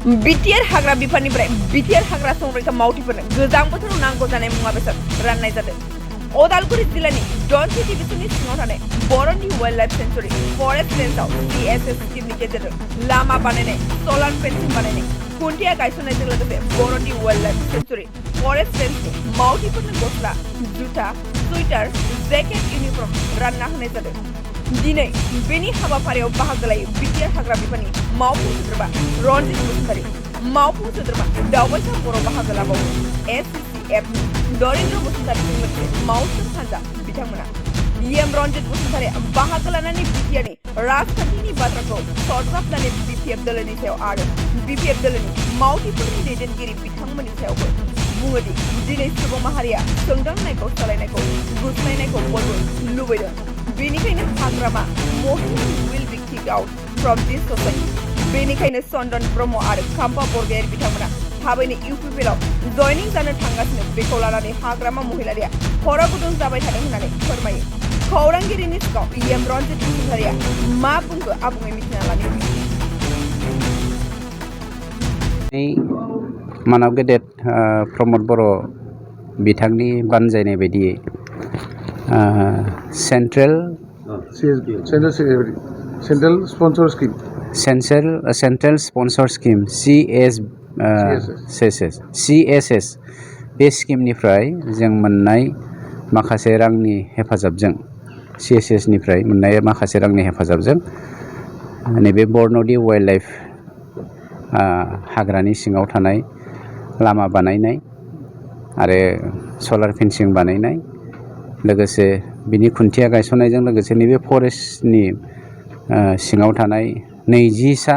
BTR हाग्रा बिफाननिफ्राय BTR हाग्रा संरैखा मावथिफोरनो गोजां बोथोराव नांगौ जानाय मुवा बेसाद राननाय जादों। अदालगुरि जिल्लानि डनसि डिभिजननि सिङाव थानाय बर'नि वाइल्ड लाइफ सेंचुरी फरेस्ट रेन्जआव CSS स्किमनि गेजेरजों लामा बानायनाय, सलार फेन्सिं बानायनाय, खुन्थिया गायसननायजों लोगोसे बर'नि वाइल्ड लाइफ सेंचुरी फरेस्ट रेन्जनि मावथिफोरनो गस्ला, जुथा, सुइटार, जेकेट, इउनिफर्म रानना होनाय जादों। दिनै बेनि हाबाफारियाव बाहागो लायो बिटिआर हाग्रा बिफाननि मावफुं सोद्रोमा रनजित बसुमतारी, मावफुं सोद्रोमा दावबायसा बर' बाहागो लाबावो SCCFनि दरेन्द्र बसुमतारीजों लोगोसे मावसोम हान्जा बिथांमोना। रनजित बसुमतारीया बाहागो लानानै बिटिआरनि राजखान्थिनि बाथ्राखौ सरजाबनानै BPF दोलोनि सायाव आरो BPF दोलोनि मावथिफोरनि दैदेनगिरि बिथांमोननि सायावबो बुङोदि दिनै सुबुं माहारिया सोंदांनायखौ सोलायनायखौ गुस्लायनायखौ बयबो लुबैदों। बेनिखायनो हाग्रामा महिलानि will be kicked out from this society. बेनिखायनो चन्दन ब्रह्म आरो खाम्फा बरगयारी बिथांमोना थाबैनो UPPL जयनिं जानो थांगासिनो। बेखौ लानानै हाग्रामा महिलारिया खर गुदुं जाबाय थादों होननानै फोरमायो। खौरांगिरिनि सिगाङाव रनजित बसुमतारीया मा बुंखो आबुङै मिथिना लानो मानव गेदेर प्रमद बर' बिथांनि बानजायनाय बायदियै सेन्ट्रेल स्पन्सर स्किम CSS बे स्किमनिफ्राय जों मोननाय माखासे रांनि हेफाजाबजों CSS निफ्राय मोननाय माखासे रांनि हेफाजाबजों नैबे बरन'दि वाइल्ड लाइफ हाग्रानि सिङाव थानाय लामा बानायनाय आरो सलार फेन्सिं बानायनाय, लोगोसे बिनि खुन्थिया गायसननायजों लोगोसे नैबे फरेस्टनि सिङाव थानाय 20सा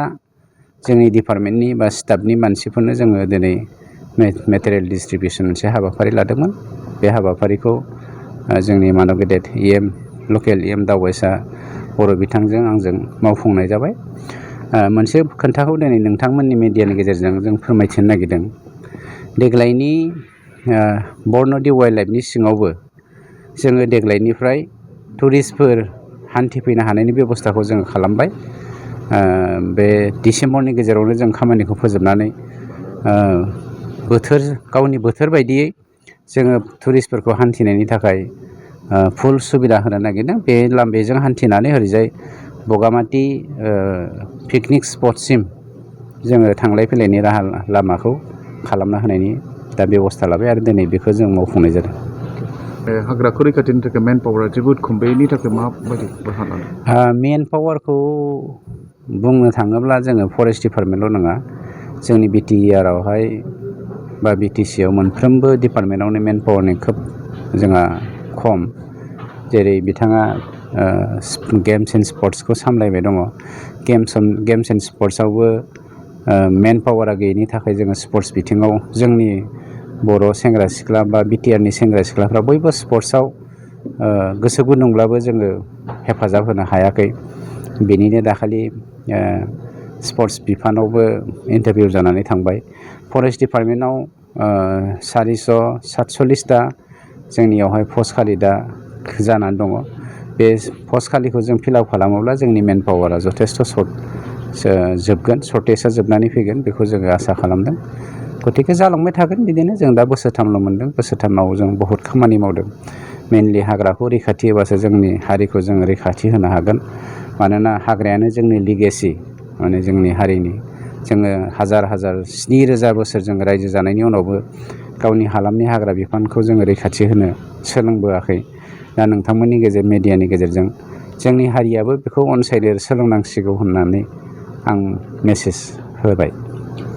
जोंनि डिपार्टमेन्टनि बा स्टाफनि मानसिफोरनो जोङो दिनै मेटेरियेल डिस्ट्रिबिउसन मोनसे हाबाफारि लादोंमोन। बे हाबाफारिखौ जोंनि मानव गेदेर लकेल दावबायसा बर' बिथांजों आंजों मावफुंनाय जाबाय। मोनसे खोन्थाखौ दिनै नोंथांमोननि मिडियानि गेजेरजों जों फोरमायथिनो नागिरदों। देग्लायनि बरन'दि वाइल्ड लाइफनि सिङावबो जोङो देग्लायनिफ्राय टुरिस्टफोर हान्थिफैनो हानायनि बेबस्थाखौ जोङो खालामबाय। बे डिसेम्बरनि गेजेरावनो जों खामानिखौ फोजोबनानै गावनि बोथोर बायदियै जोङो टुरिस्टफोरखौ हान्थिनायनि थाखाय फुल सुबिदा होनो नागिरदों। बेजों हान्थिनानै ओरैजाय बगामाथि पिकनिक स्पटसिम जोङो थांलाय फैलायनि राहा लामाखौ खालामना होनायनि दा बेबस्था लाबाय आरो दिनै बेखौ जों मावफुंनाय जादों। हाग्राखौ रैखाथिनि थाखाय मेन पावारा जोबोद खम, बेनि थाखाय माबायदि राहा लादों? मेन पावारखौ बुंनो थाङोब्ला जोङो फरेस्ट डिपार्टमेन्टल' नङा, जोंनि BTR आवहाय बा BTC आव मोनफ्रोमबो डिपार्टमेन्टआवनो मेन पावारनि खोब जोंहा खम। जेरै बिथाङा गेम्स एन्ड स्पर्ट्सखौ सामलायबाय दङ। गेम्स एन्ड स्पर्ट्सआवबो मेन पावारा गैयैनि थाखाय जोङो स्पर्ट्स बिथिङाव जोंनि बर' सेंग्रा सिख्ला बा BTRनि सेंग्रा सिख्लाफ्रा बयबो स्पर्ट्सआव गोसो गुदुंब्लाबो जोङो हेफाजाब होनो हायाखै। बेनिनो दाखालि स्पर्ट्स बिफानावबो इन्टारभिउ जानानै थांबाय। फरेस्ट डिपार्टमेन्टआव 447टा जोंनियावहाय पस्ट खालि दा जानानै दङ। बे पस्ट खालिखौ जों फिलआप खालामोब्ला जोंनि मेन पावारा जथेस्थ' सर्टेजआ जोबनानै फैगोन, बेखौ जोङो आसा खालामदों। गतिके जालांबाय थागोन बिदिनो। जों दा बोसोरथामल' मोनदों, बोसोरथामाव जों बहुद खामानि मावदों। मेनलि हाग्राखौ रैखाथि होबासो जोंनि हारिखौ जों रैखाथि होनो हागोन। मानोना हाग्रायानो जोंनि लिगेसि, माने जोंनि हारिनि। जोङो हाजार 7,000 बोसोर जों रायजो जानायनि उनावबो गावनि हालामनि हाग्रा बिफानखौ जोङो रैखाथि होनो सोलोंबोआखै। दा नोंथांमोननि मिडियानि गेजेरजों जोंनि हारियाबो बेखौ अनसायनो सोलोंनांसिगौ होननानै आं मेसेज होबाय।